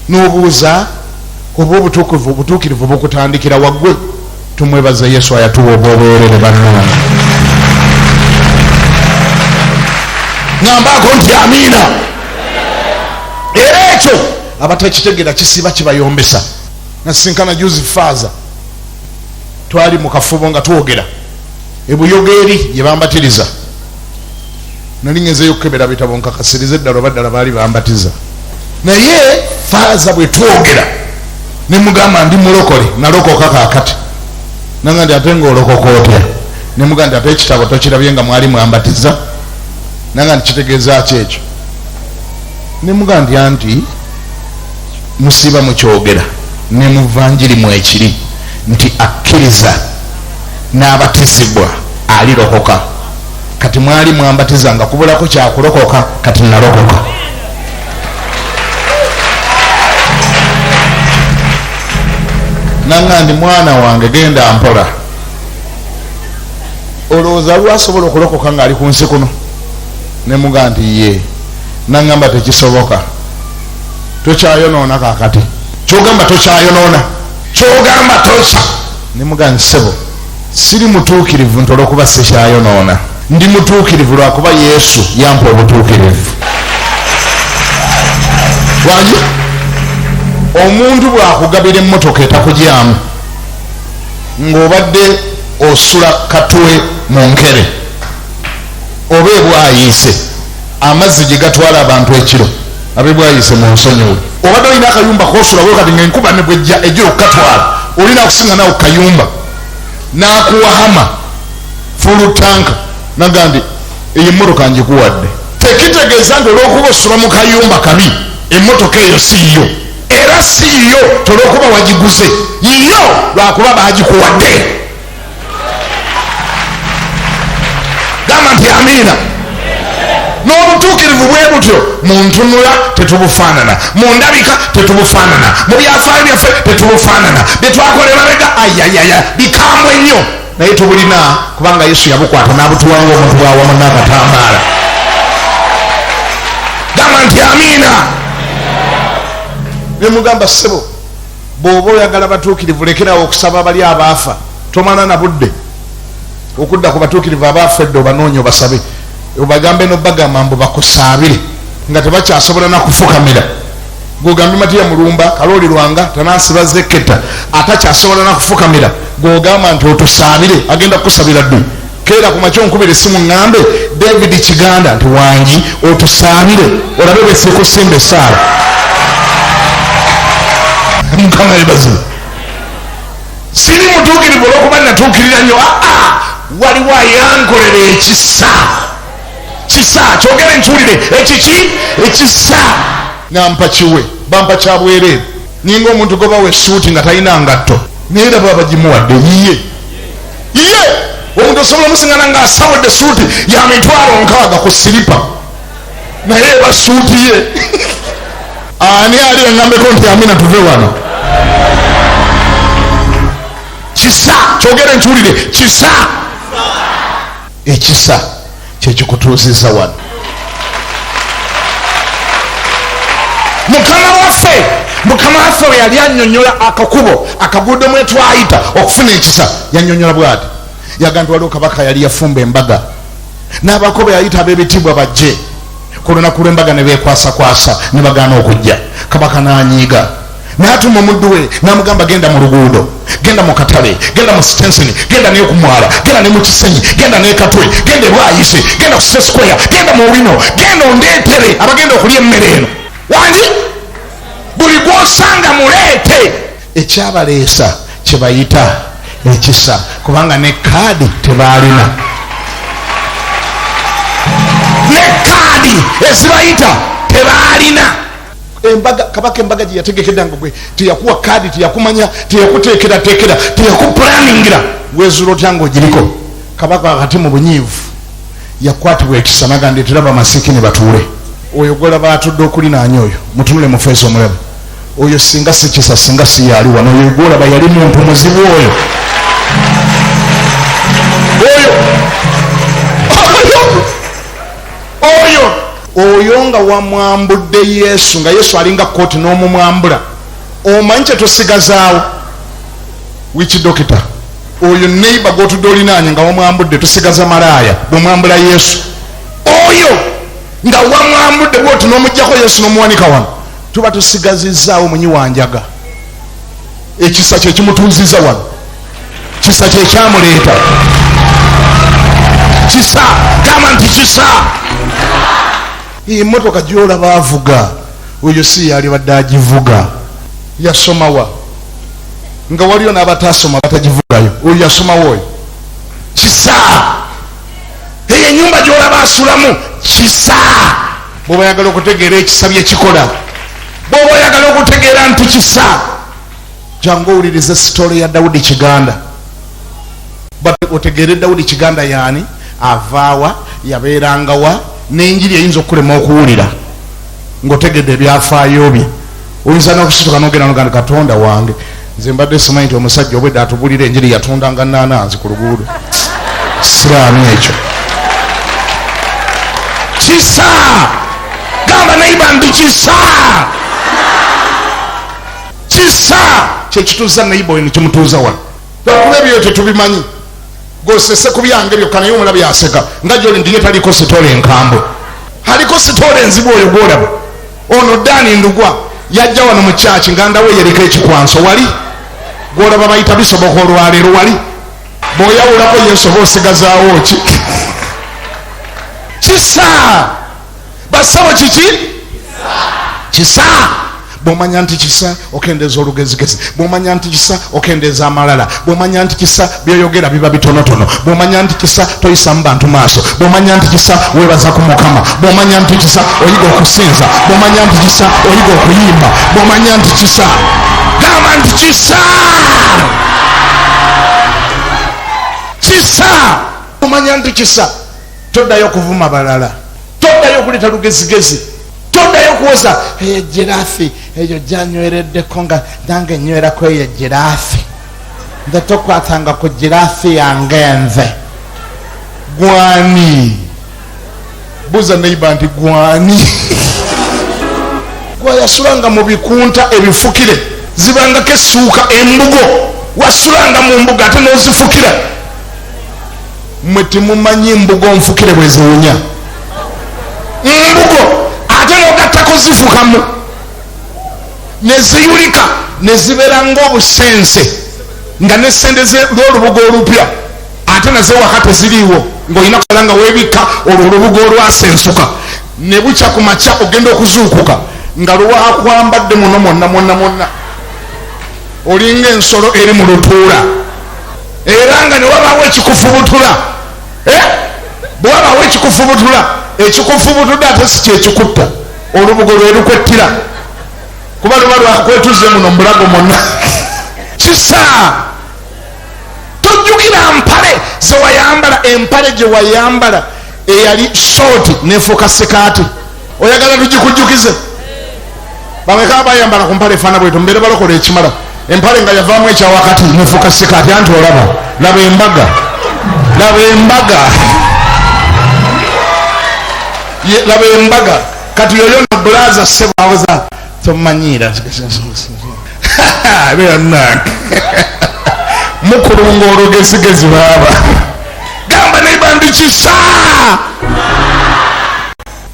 N'obuuza oba obutuukirivu bukutandikira waggwe. Tumwebaza Yesu ayatuwa obwobwerere. Bannange, ŋambaako nti amiina. Era ekyo abatakitegeera kisiba kibayombesa. Nasinkana juzi faaza, twali mu kafubo nga twogera ebuyoga eri gye bambatiriza. Nali ngezeyo okukebera bitabo nkakasirize eddala oba ddala baali bambatiza. Naye faaza bwe twogera, nemugamba, "Ndi mulokole, nalokoka kakati." Nanga nti, "Ate ngaolokoka otya?" Nemugamba nti, "Ate ekitabo tokirabye nga mwali mwambatiza?" Nanga nti, "Kitegeeza ki ekyo?" Nemugamba nti, "Anti musiiba mukyogera ne muvanjiri mwekiri nti akkiriza n'abatizibwa alirokoka. Kati mwali mwambatiza nga kubulako kyakulokoka, kati nalokoka." Nanga ndi mwana wange, genda mpola. Olowooza lwasobola okulokoka ng'ali ku nsi kuno? Nemuga nti ye. Nangamba tekisoboka, tokyayonoona kakati. Kyogamba tokyayonoona, kyogamba tokya. Nemuga nti ssebo, siri mutuukirivu nti olwokuba sikyayonoona, ndi mutuukirivu lwakuba Yesu yampa obutuukirivu. Wangi omuntu bw'akugabira emmotoka etakugyamu ng'obadde osula Katwe mu Nkere oba Ebwayiise, amazzi gye gatwala abantu ekiro, ab'Ebwayiise mu nsonyiwe, obadde olina akayumba kosula we, kati ngaenkuba ne bwejja ejja okukatwala, olina kusinga nawe kukayumba, n'akuwa Hummer full tank, naga nti eyo emmotoka ngikuwadde, tekitegeeza nti olwokuba osula mu kayumba kabi emmotoka eyo si yiyo. Era si yiyo tolwokuba wagiguze, yiyo lwakuba bagikuwadde. Gamba nti amiina. N'obutuukirivu bwe butyo, mu ntunula tetubufaanana, mu ndabika tetubufaanana, mu byafaayo byaffe tetubufaanana, bye twakola emabega ayayaya bikambwe nnyo, naye tubulina kubanga Yesu yabukwata n'abutuwanga omuntu bwawamu n'akatambaala. Gamba nti amiina. Nemugamba, ssebo, bw'oba oyagala batuukirivu, lekerawo okusaba abali abaafa. Tomala na budde okudda ku batuukirivu abaafa edda obanoonya obasabe, obagambe nobagamba mbu bakusaabire nga tebakyasobola nakufukamira. Gwogambye Matiya Mulumba, Kalooli Lwanga, Tanansi Bazeketa atakyasobola nakufukamira, gwogamba nti otusaabire, agenda kukusabira ddi? Keera ku makya onkubira essimu ŋŋambe David Kiganda nti wangi otusaabire, olabe bwe sikusimba essaala. Mukama yebazibu. Siri mutuukirivu olwokuba natuukirira nnyo, aa waliwo ayankolera ekisa. Kisa, kyogere nkiwulire. Ekiki? Ekisa. Nampa kiwe, bampa kya bwereere. Ninga omuntu gobawa essuuti nga talina ngatto, naye raba bagimuwadde yiye yiye. Omuntu osobola omusingana ng'asawudde suuti ya 60,000 ku siripa, naye eba suuti ye. Ani ali engambeko nti amina? Tuve wano. Kisa, kyogere nkiwulire. Kisa. Ekisa kyekikutuuziza wano. Mukama waffe, Mukama waffe we yali annyonnyola akakubo akaguudo mwe twayita okufuna ekisa, yannyonnyola bwati. Yaga nti waliwo kabaka yali yafumba embaga, n'abakoba yayita ab'ebitiibwa bajje ku lunaku lw'embaga, ne beekwasakwasa ne bagaana okujja. Kabaka n'anyiiga, n'atuma omuddu we n'amugamba, genda mu luguudo, genda mu katale, genda mu sitenseni, genda ne ku mwala, genda ne mu Kisenyi, genda ne Katwe, genda Ebwayise, genda ku Square, genda mu Wino, genda ondeetere abagenda okulya emmere eno. Wangi buli gwosanga muleete. Ekyabaleesa kye bayita ekisa, kubanga ne kaadi tebaalina, ne kaadi ezibayita tebaalina. Embaga kabaka embaga gye yategekedda nga gwe teyakuwa kaadi, teyakumanya, teyakuteekerateekera, teyakupulaningira, wezuula otya ngaogiriko? Kabaka wakati mu bunyiivu yakwatibwa ekisa, naga ndeetera bamasikini batuule. Oyo gwolaba atudde okulinaanya oyo, mutunule mu feesi omulabe oyo, singa si kisa, singa si yaali wano. Oyo gwolaba yali muntu muzibu oyo. Oyo oyo oyo nga wamwambudde Yesu, nga Yesu alinga kooti n'omumwambula, omanyi kyetusigazaawo? Witch doctor. Oyo neighbor gwotudde olinaanye nga wamwambudde, tusigaza malaaya. Bwemwambula Yesu oyo, nga wamwambudde bwoti n'omugjako Yesu n'omuwanika wano, tuba tusigazizaawo munyi wanjaga. Ekisa kyekimutuuziza wano, kisa kyekyamuleeta. Kisa, gamba nti kisa. Emotoka gyolaba avuga oyo si yalibadde agivuga. Yasomawa nga waliyo n'abatasoma batagivugayo? Oyo yasomawo oyo? Kisa. Eyo enyumba gyolaba asulamu, kisa. Bwoba oyagala okutegeera ekisa byekikola, bwoba oyagala okutegeera nti kisa, jangu owulirize story ya Dawudi Kiganda, otegeere Dawudi Kiganda yaani, avaawa, yabeerangawa, n'enjiri eyinza okukulema okuwulira ng'otegedde ebyafaayo bye. Oyinza n'okusituka nogenda nogamba, Katonda wange. Nze mbadde simanyi nti omusajja obwedda atubulira enjiri yatundanga naananzi ku luguudo. Siraani ekyo kisa. Gamba neiba nti kisa, kisa kyekituuza neiba oyo nekimutuuza wano. Lwakuba ebyo tetubimanyi, gosese ku byange byokka, naye omulabi aseka nga gyoli nti ye taliko sitole enkambwe, aliko sitole enzibu oyo gwolaba. Ono Dani Ndugwa yajja wano mu kyaki nga ndawo yeriko ekikwanso, wali gwolaba bayita bisoboka olwaleero, wali bw'oyawulako Yesu oba osigazaawo ki? Kisa bassabo, kiki kisa? Bw'omanya nti kisa, okendeeza olugezigezi. Bw'omanya nti kisa, okendeeza amalala. Bw'omanya nti kisa, byoyogera biba bitonotono. Bw'omanya nti kisa, toyisamu bantu maaso. Bw'omanya nti kisa, weebaza ku Mukama. Bw'omanya nti kisa, oyiga okusinza. Bw'omanya nti kisa, oyiga okuyimba. Bw'omanya nti kisa, gamba nti kisa, kisa. Omanya nti kisa, toddayo okuvuma balala, toddayo okuleeta lugezigezi, toddayo okuwoza eyo giraafi eyo gyanywereddeko nga nange nywerako eyo giraafi, nze tokwatanga ku giraafi yange nze gwani. Buuza neiba nti gwani gwayasulanga mu bikunta ebifukire, zibangako essuuka embugo, wasulanga mu mbugo ate n'ozifukira. Mwe temumanyi mbugo nfukire bwe ziwunya mbugo, ate n'ogattako zifukamu ne ziyulika ne zibeera ng'obusense, nga ne sente z'olubugo olupya ate nazo ewaka teziriiwo, ng'olina kusala nga weebikka olwo olubugo olwasensuka. Ne bukya ku makya ogenda okuzuukuka nga lwakwambadde muno mwonna mwonna mwonna, olinga ensolo eri mu lutuula. Era nga ne wabaawo ekikufubutula, bwe wabaawo ekikufubutula, ekikufubutudde ate si kyekikutta, olubugo lwe lukwettira, kuba luba lwakwetuze muno mubulago mwonna. Kisa tojjukira mpale zewayambala, empale gye wayambala eyali sooti nefuuka sikaati, oyagala tugikujjukize? Bameka bayambala ku mpale efaana bwetu, mbeere balokola ekimala, empale nga yavaamu ekyawakati nefuuka sikaati? Anti olaba, laba embaga, laba embaga, laba embaga. Kati yoyo no bulaza sebo awoza tomanyiira beera nange mukulunga olugezigezi. Baaba gamba neiba ndi kisa.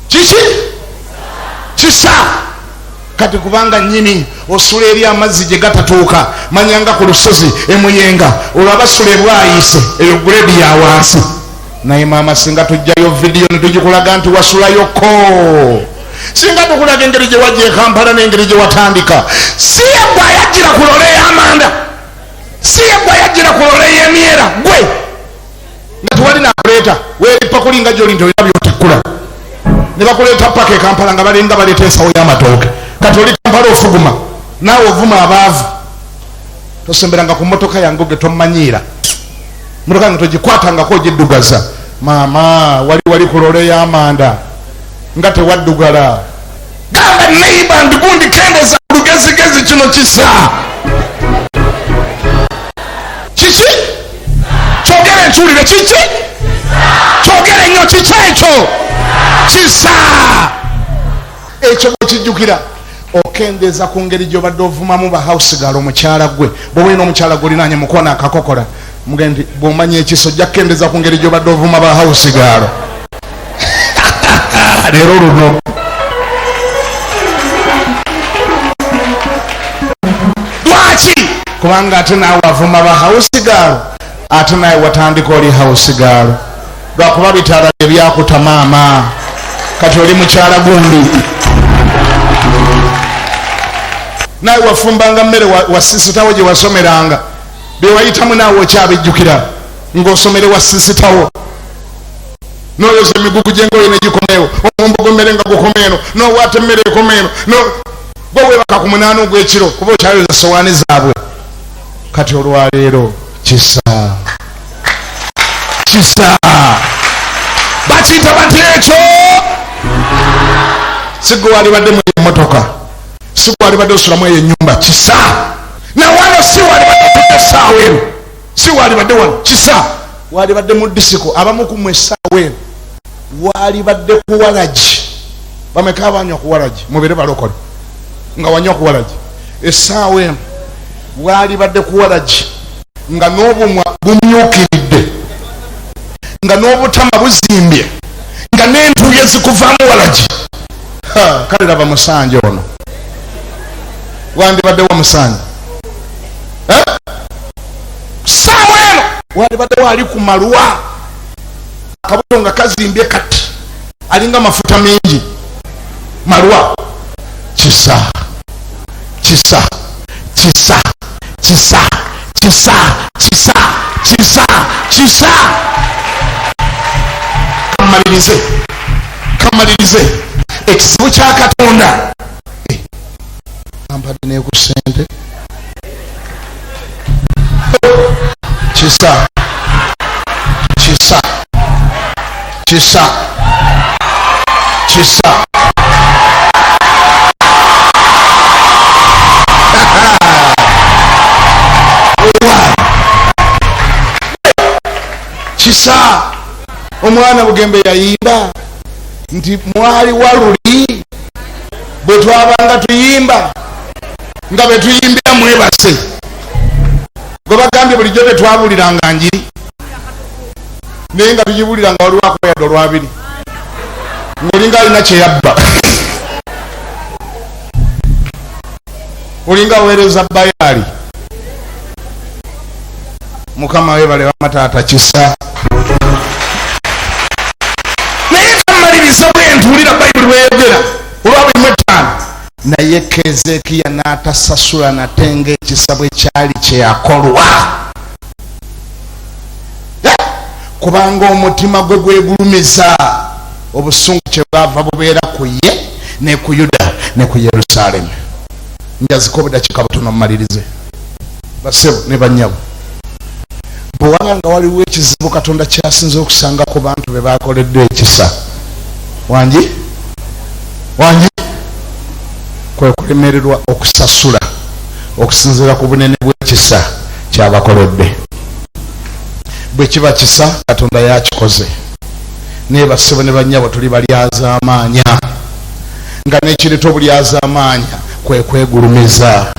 Kiki kisa? Kati kubanga nyini osula eri amazzi gye gatatuuka, manyanga ku lusozi emuyenga, olwo abasula ebwayise eyo grade ya wansi. Naye maama, singa tujjayo vidiyo netugikulaga nti wasulayoko, singa tukulaga engeri gye wajja ekampala n'engeri gye watandika. Si yegwe ayajjira ku lole ey'amanda, si yegwe ayajjira ku lole ey'emyera, gwe nga tewali nakuleeta, weeripa kulinga gyoli nti olina byotikkula, ne bakuleeta paka e Kampala nga balinga baleeta ensawo y'amatooke. Kati oli Kampala ofuguma, naawe ovuma abaavu. Tosemberanga ku motoka yange, oge tomanyiira motoka yange, togikwatangako, ogiddugaza. Maama, wali wali ku lole y'amanda nga tewaddugala. Gamba neiba ndi gundi, kendeza lugezigezi. Kino kisa kiki? Kyogere nkiwulire. Kiki? Kyogere nnyo. Kiki ekyo? Kisa ekyo bwekijjukira, okendeeza ku ngeri gyobadde ovumamu ba house girl. Omukyala gwe bwoba olina omukyala gwolinanye mukono akakokola, muge nti bwomanya ekiso ojja kukendeeza ku ngeri gyobadde ovuma ba house girl. Leero luno lwaki? Kubanga ate naawe avuma ba house girl, ate naawe watandika oli house girl, lwakuba bitaala ebyakuta maama, kati oli mukyala gundi. Naawe wafumbanga mmere wa sisitawo gye wasomeranga, byewayitamu naawe okyabijjukira ng'osomere wa sisitawo, noyoza emigugu gyengoye negikomeewo, omumbo gwemmere nga gukoma eno, nowaata emmere ekoma eno, gwe webaka ku 8 ogwekiro kuba okyayoza sowaani zaabwe. Kati olwaleero kisa, kisa bakiyita bati ekyo. Sigwe walibadde mu emotoka, sigwe walibadde osulamu eyo enyumba. Kisa. Nawano si walibadde tudde essaawa eno, si walibadde wano kisa, walibadde mu disiko. Abamu kumwe essaawa eno walibadde kuwalagi. Bameka abanywa kuwalagi? Mubere balokole nga wanywa kuwalagi. Essaawa eno walibadde kuwalagi nga n'obumwa bumyukiridde, nga n'obutama buzimbye, nga n'entuuyo zikuvaamu walagi. Kale laba musanja ono, wandibadde wa musanja. Saawa eno wandibadde wali ku malwa, akabuto nga kazimbye kati alinga mafuta mingi malwa. Kisa, kisa, kisa, kisa, kisa, kisa, kisa, kisa. Kamalirize, kamalirize. Ekizibu kya Katonda ampadde neku sente. Kisa, kisa, kisa, kisa. Kisa. Omwana Bugembe yayimba nti mwali waluli bwe twabanga tuyimba nga bwe tuyimbira mwebase. Gwe bagambye bulijjo tetwabuliranga njiri, naye nga tugibulira nga waliwo akoyadde olwabiri ng'olinga alina kyeyabba, olinga aweereza bayaali. Mukama webale wamataata kisa. Naye kamaliriza bwentuulira Bayibuli bweyogera olwabirimu etaano: naye Kezekiya n'atasasula nate ng'ekisa bwe kyali kyeyakolwa, kubanga omutima gwe gwegulumiza. Obusungu kyebwava bubeera ku ye ne ku Yuda ne ku Yerusaalemi. Njaziko obudakiika butono mumalirize. Basebo ne banyabo, bwe waba nga waliwo ekizibu Katonda kyasinze okusanga ku bantu be bakoleddwa ekisa, wangi wangi, kwe kulemererwa okusasula okusinziira ku bunene bw'ekisa kyabakoledde. Bwe kiba kisa, Katonda yakikoze, naye basebo ne banyabo, tuli balyazaamaanya, nga n'ekireeta obulyazaamaanya kwe kwegulumiza.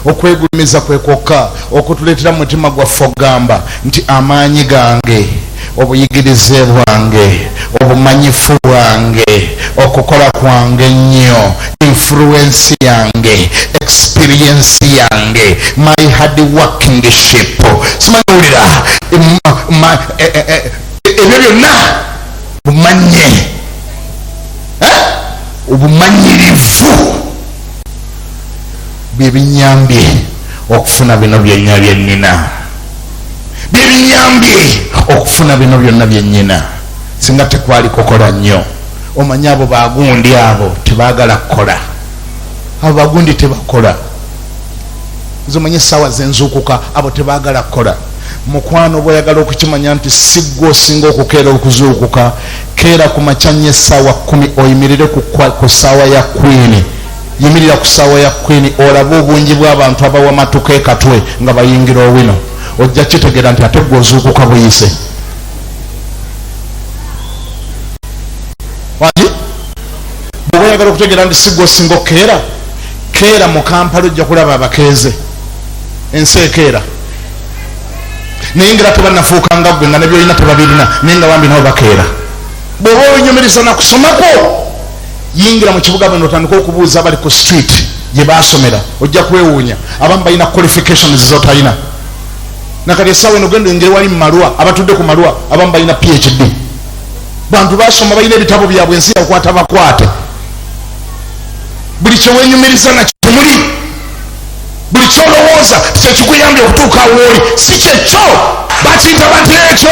Okwegulumiza kwe kwokka okutuleetera mu mutima gwaffe okugamba nti amaanyi gange, obuyigirize bwange, obumanyifu bwange, okukola kwange ennyo, influence yange, experience yange, my hard working ship, simanyi wulira ebyo byonna bumanye, obumanyirivu byebinyambye okufuna bino byonna byenina, byebinyambye okufuna bino byonna byennyina. Singa tekwali kukola nnyo, omanyi abo bagundi, abo tebagala kukola, abo bagundi tebakola. Nze omanyi essaawa zenzuukuka, abo tebagala kukola. Mukwano, bweyagala okukimanya nti si ggwe osinga okukeera okuzuukuka, keera ku makya nnyo essaawa 10, oyimirire ku ssaawa ya Kwini. Yimirira ku ssaawa ya Kwini olabe obungi bw'abantu abawamatuka ekatwe nga bayingira Owino. Ojja kitegeera nti ate gwe ozuukuka buyise. Wangi, bw'oba oyagala okutegeera nti si gwe osinga okukeera, keera mu Kampala, ojja kulaba abakeeze. Ensi ekeera, naye ngera tebanafuuka nga gwe, nga nebyolina tebabirina, naye nga bambi nabo bakeera. Bw'oba obinyumiriza nakusomako, yingira mu kibuga bano, otandika okubuuza abali ku street gye basomera, ojja kwewuunya abamu balina qualifications zotalina. Nakati essaawa eno genda engeri wali mu malwa, abatudde ku malwa abamu balina PhD, bantu basoma, balina ebitabo byabwe. Ensi yakwata bakwate. Buli kyewenyumiriza nakyo temuli, buli kyolowooza kyekikuyambye okutuuka awooli si kyekyo. Bakiyita batya ekyo?